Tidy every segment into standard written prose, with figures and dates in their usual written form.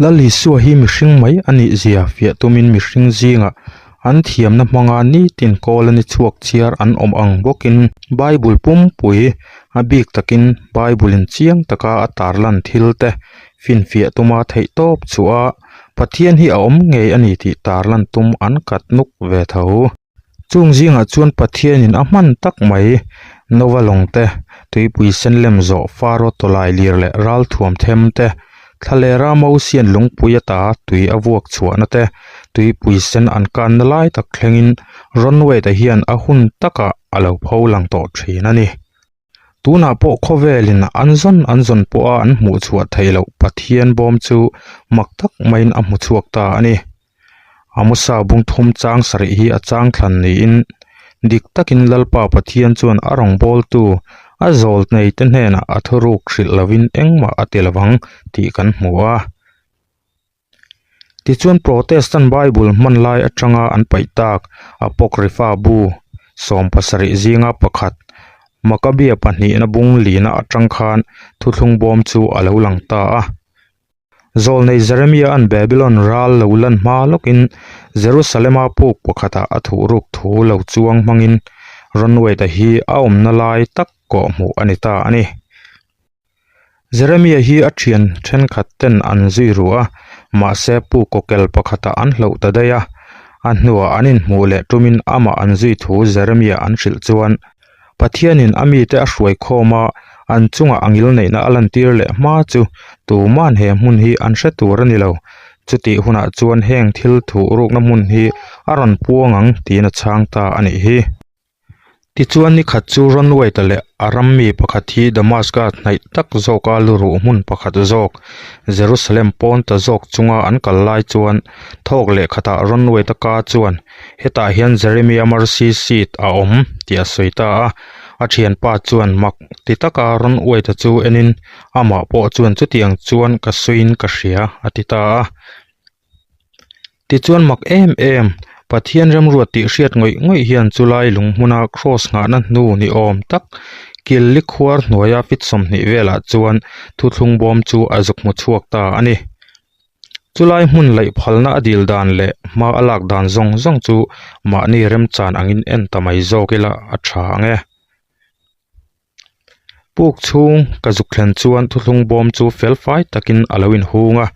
Lal Isua hi mihring mai a nih zia fiah tumin mihring zingah an thiamna hmanga nitin kawl a ni chhuak chhiar an awm ang bawkin Bible pumpui a bik takin Bible in chiang taka a tarlan thil te finfiah tuma theihtawp chhuah a Pathian hi a awm ngei a ni tih tarlan tum an kat nuk ve tho. Chung zingah chuan Pathianin a hman tak mai Nova lawng te, tuipui sen lem zawh Faro tawlai lir leh ral thuam them te, thlalera Mosian lungpui ata tui a vuak chhuahna te, tuipui sen an kanna lai tak thlengin Ron Wade-a hian a hun takah a lo pho lang tawh thin a ni. Tunah pawh khawvelin an zawn an zawn pawha an hmuh chhuah theih loh Pathian bawm chu mak tak maiin a hmu chhuak ta a ni. Amosa bung thum chang sarih hi a chang thlan niin dik takin Lalpa Pathian chuan a rawngbawltu a zawl neite hnenah a thuruk hrilh lovin engmah a ti lovang tih kan hmu a. Tichuan Protestant Bible hman lai atanga an paih tak Apocrypha bu 70 zinga pakhat Maccabea pahnihna bung lina atang khan thuthlung bawm chu a lo lang ta a. Zawlnei Jeremia-a'n Babylon ral lo lan hma lawkin Jerusalema puk pakhatah a thuhruk thu lo chuang hmangin Ron Wade-a hi a awmna lai tak kawh hmuh a ni ta a ni. Jeremia hi a thian thenkhat ten an zui ru a, mahse puk kawkel pakhatah an hloh ta daih a. A hnuah an inhmuh leh tumin amah an zui thu Jeremia an hrilh chuan Pathianin a mite a hruai khawm a, an chungah a ngilneihna a lantir leh hma chu tuman he hmun hi an hre tur a ni lo. Chutih hunah chuan heng thil thuh rukna hmun hi a rawn puang ang tiin a chhang ta a nih hi. Tichuan ni khat chu Ron White-a leh a ram mi pakhat hi Damascus hnaih tak zawka luruh hmun pakhat zawk, Jerusalem pawn ta zawk chunga an kal lai chuan thawk leh khatah Ron White-a ka chuan Hetah hian Jeremia Mercy Seat a awm tih a sawi ta a, a thianpa chuan mak ti taka rawn uai ta chu enin amah pawh chuan chutiang chuan ka sawiin ka hria a ti ta a. Tichuan mak em em, Pathian remruat tih hriat ngawih ngawih hian chulai lung hmuna kraws nghahna hnu ni awm tak kil li khuar hnuaia fit 20 velah chuan thuthlung bawm chu a zuk hmu chhuak ta a ni. Chulai hmun laih phalna a dil dan leh hma a lak dan zawng zawng chu mahni remchan angin en ta mai zawk ila a tha ang e. Puk chhung ka zuk thlen chuan thuthlung bawm chu fel fai takin a lo inhung a,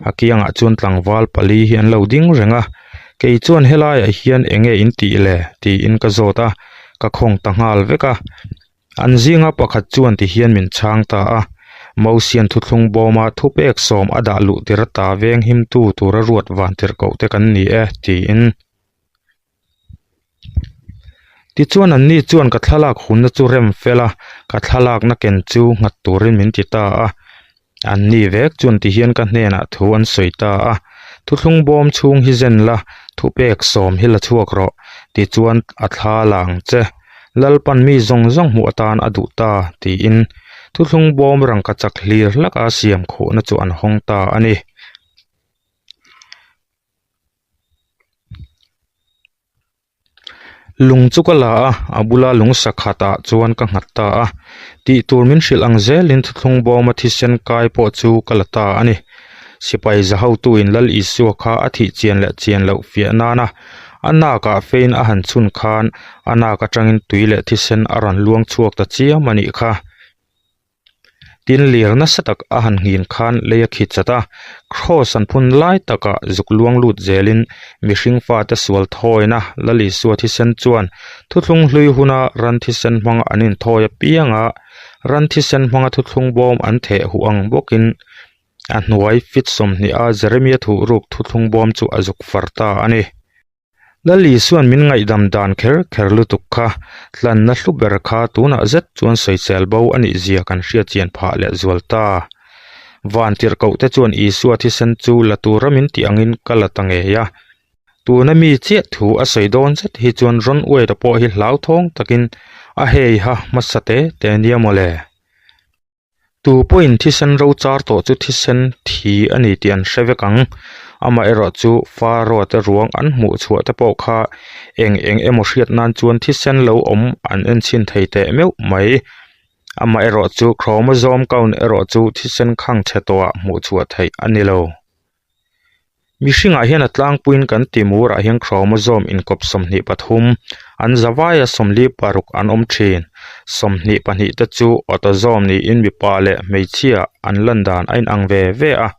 a kiangah chuan tlangval pali hi an lo ding reng a, kei chuan helaiah hian eng nge in tih le tiin ka zawt a, ka khawng ta nghal vek a. An zinga pakhat chuan ti hian min chhang ta a, Mosian thuthlung bawma thupek sawm a dah luh tir ata veng himtu tura ruat van tirhkoh te kan ni e, tiin. Tichuan anni chuan ka thlalak hunna chu rem fel a, ka thlalakna ken chu nghat turin min ti ta a. Anni vek chuan ti hian ka hnenah thu an sawi ta a, Thuthlung bawm chhung hi zen la, thupek sawm hi la chhuak rawh, tichuan a thla la ang che. Lalpan mi zawng zawng hmuh atan a duh ta, tiin thuthlung bawm rangkachak hlir hlaka siam khuhna chu an hawng ta a ni. Lung chu ka la a, a bula lung sakhatah chuan ka nghat ta a, tih tur min hrilh ang zelin thuthlung bawma thisen kai pawh chu ka la ta a ni. Sipai za hotuin Lal Isua kha a thih chian leh chian loh fiah nana a nakah fein a han chhun khan a nak atangin tui leh thisen a rawn luang chhuak ta chiam a nih kha. Tin lir nasa tak a han nghin khan lei a khi chat a, kraws an phun lai takah zuk luang lut zelin mihring fate sual thawina Lal Isua thisen chuan thuthlung hlui huna ran thisen hmanga an inthawi apiang a, ran thisen hmanga thuthlung bawm an theh huh ang bawkin a hnuai fit 20 a Jeremia thuhruk thuthlung bawm chu a zuk far ta a ni. Lal Isua'n min ngaihdam dan kher kher lutuk kha, tlanna hlu ber kha tunah zet chuan sawisel bo a nih zia kan hriat chian phah leh zual ta. Van tirhkoh te chuan Isua thisen chu la tura min tih angin ka la ta ngei a. Tuna mi chiah thu a sawi dawn zet hi chuan rawn uaita pawh hi hlauthawng takin a hei ha hmasa te te nia mawle. Tu pawhin thisen ro char tawh chu thisen thi a ni tih an hre vek ang. Amaherawh chu Pharaoh te ruang an hmuh chhuah te pawh kha eng eng emaw hriat nan chuan thisen lo awm an en chhin thei teh meuh mai. Amaherawh chu chromosome count erawh chu thisen khang chhe tawhah hmuh chhuah theih a ni lo. Mihringah hian a tlangpuiin kan timurah hian chromosome inkawp 23, an zavaia 46 an awm thin. 22 te chu autosome niin mipa leh hmeichhia an lan dan a inang ve ve a.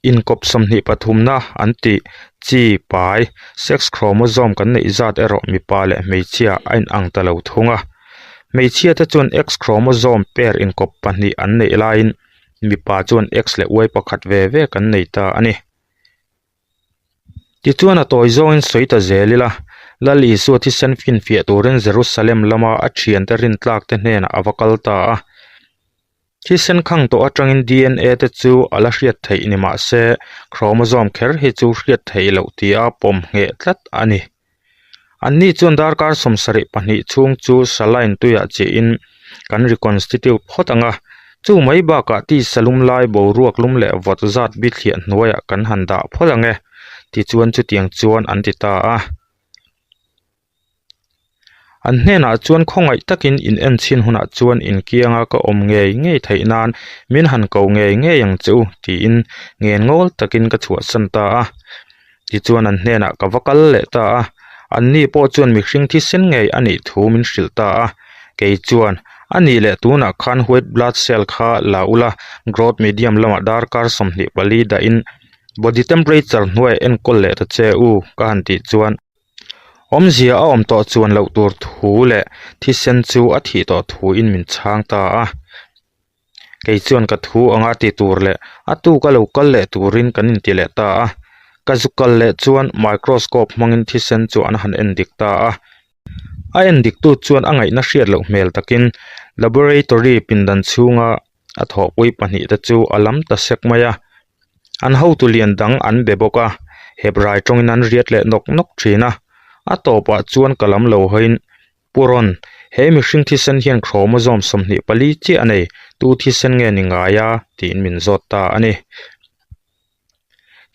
Inkawp 23na an tih chi pai, sex chromosome kan neih zat erawh mipa leh hmeichhia a inang ta lo thung a. Hmeichhia te chuan X chromosome pair inkawp pahnih an neih laiin Mipa chuan X leh Y pakhat ve ve kan nei ta a ni. Tichuan a tawi zawngin sawi ta zel ila, Lal Isua thisen finfiah turin Jerusalem lama a thiante rintlak te hnenah a va kal ta a. Thisen khang tawh atangin DNA te chu a la hriat theih ni mah se, chromosome kher hi chu hriat theih loh tia pawm ngheh tlat a ni. Anni chuan darkar 72 chhung chu saline tuiah chiahin kan reconstitute phawt ang a, chu mai bakah tisa lum lai boruak lum leh vawt zat bithliah hnuaiah kan han dah phawt ang e, tichuan chutiang chuan an ti ta a. An hnenah chuan khawngaih takin in en chhin hunah chuan inkianga ka awm ngei ngei theih nan min han ko ngei ngei ang che u tiin ngen ngawl takin ka chhuahsan ta a. Tichuan an hnenah ka va kal leh ta a, anni pawh chuan mihring thisen ngei a nih thu min hrilh ta a. Kei chuan, A nih leh tunah khan white blood cell kha la ula, growth medium lamah darkar 24 dahin body temperature hnuaiah enkawl leh ta che u, ka han tih chuan awmzia a awm tawh chuan loh tur thu leh thisen chu a thih tawh thuin min chhang ta a. Kei chuan ka thu anga ti tur leh a tuka lo kal leh turin kan inti leh ta a. Ka zu kal leh chuan microscope hmangin thisen chu an han en dik ta a. A en diktu chuan a ngaihna hriat loh hmel takin laboratory pindan chhunga a thawhpui pahnihte chu a lam ta sek mai a. An hotu lian dang an be bawk a, Hebrai tawngin an riat leh nawk nawk thin a. A tawpah chuan ka lam lo hawiin Pu Ron, he mihring thisen hian chromosome 24 chiah a nei, tu thisen nge ni ngai a? tiin min zawt ta a ni.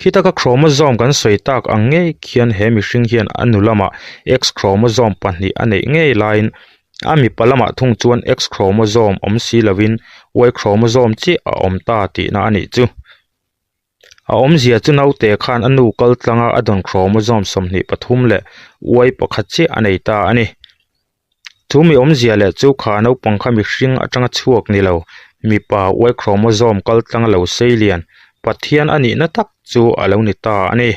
Khi taka chromosome kan sawi tak ang ngei khian he mihring hian a nu lamah X chromosome pahnih a neih ngei laiin a mipa lamah thung chuan X chromosome awm si lovin Y chromosome chiah a awm ta tihna a nih chu. A awmzia chu naute khan a nu kal tlanga a dawn chromosome 23 leh Y pakhat chiah a nei ta a ni. Chu mi awmzia leh chu kha naupang kha mihring atanga chhuak ni lo, mipa Y chromosome kal tlanga lo sei lian, Pathian a nihna tak chu a lo ni ta a ni.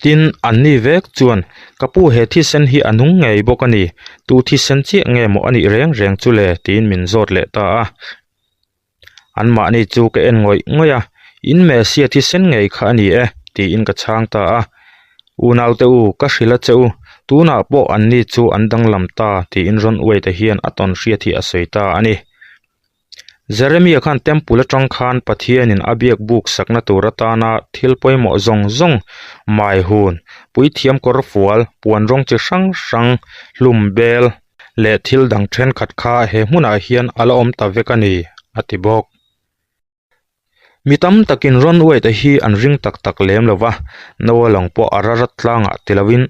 Tin, anni vek chuan, Ka pu he thisen hi a nung ngei bawk a ni, tu thisen chiah nge maw a nih reng reng chu le? tiin min zawt leh ta a. Anmahni chu ka en ngawih ngawih a, In Messia thisen ngei kha a ni e, tiin ka chhang ta a. Unaute u, ka hrilh a che u, tunah pawh anni chu an danglam ta, tiin Ron Uaite hian a tawn hriat hi a sawi ta a ni. Jeremia khan Temple atang khan Pathianin a biak buk sakna tur atana thil pawimawh zawng zawng, mai hun, puithiam kawr fual, puan rawng chi hrang hrang, hlum bel, leh thil dang thenkhat kha he hmunah hian a la awm ta vek a ni, a ti bawk. Mi tam takin Ron Wade-a hi an ring tak tak lem lo va, Noah lawng pawh Ararat tlangah ti loin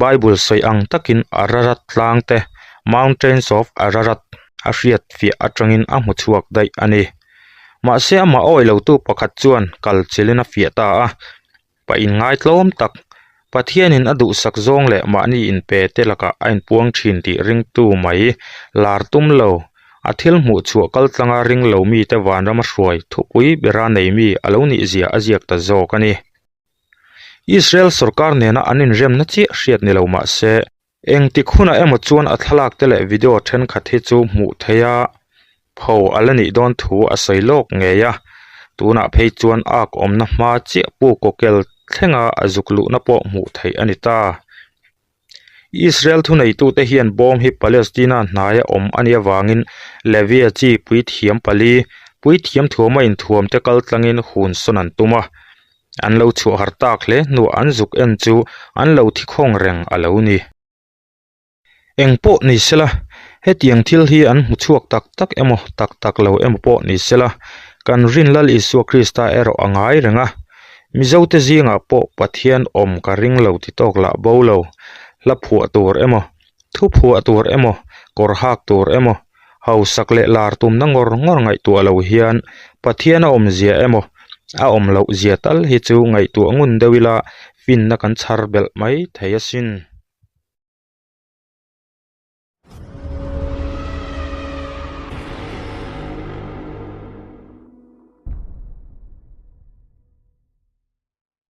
Bible sawi ang takin Ararat tlang te, Mountains of Ararat, a hriat fiah atangin a hmu chhuak daih a ni. Mahse amah awih lotu pakhat chuan kal chilhin a fiah ta a, Pa inngaitlawm tak, Pathianin a duhsak zawng leh mahni inpe te lakah a inpuang thin tih ringtu mai lar tum lo, a thil hmuh chhuah kal tlanga ring lo mite vanrama hruai thupui bera nei mi a lo nih zia a ziak ta zawk a ni. Israel sorkar nena an inremna chiah hriat ni lo mah se, Engtik hunah emaw chuan a thlalak te leh video thenkhat hi chu hmuh theih a, pho a la nih dawn thu a sawi lawk ngei a, tunah phei chuan ak awmna hma chiah pu kawkel thlenga a zuk luhna pawh hmuh theih a ni ta. Israel thuneitute hian bawm hi Palestina hnaia awm a nih avangin Levia chi puithiam pali, puithiam thuama inthuamte kaltlangin hun sawn an tum a. An lo chhuah har tak hle hnuah an zuk en chu an lo thi khawng reng a lo ni. Eng pawh ni sela, hetiang thil hi an hmu chhuak tak tak emaw tak tak lo emaw pawh ni sela, kan rin Lal Isua Krista erawh a ngai reng a. Mizote zingah pawh Pathian awm ka ring lo ti tawk lah bo lo, hla phuah tur emaw, thu phuah tur emaw, kawr hak tur emaw, hausak leh lar tumna ngawr ngawr ngaihtuah lo hian Pathian a awmzia emaw. A awm loh zia tal hi chu ngaihtuah ngun deuh ila finna kan chhar belh mai thei asin.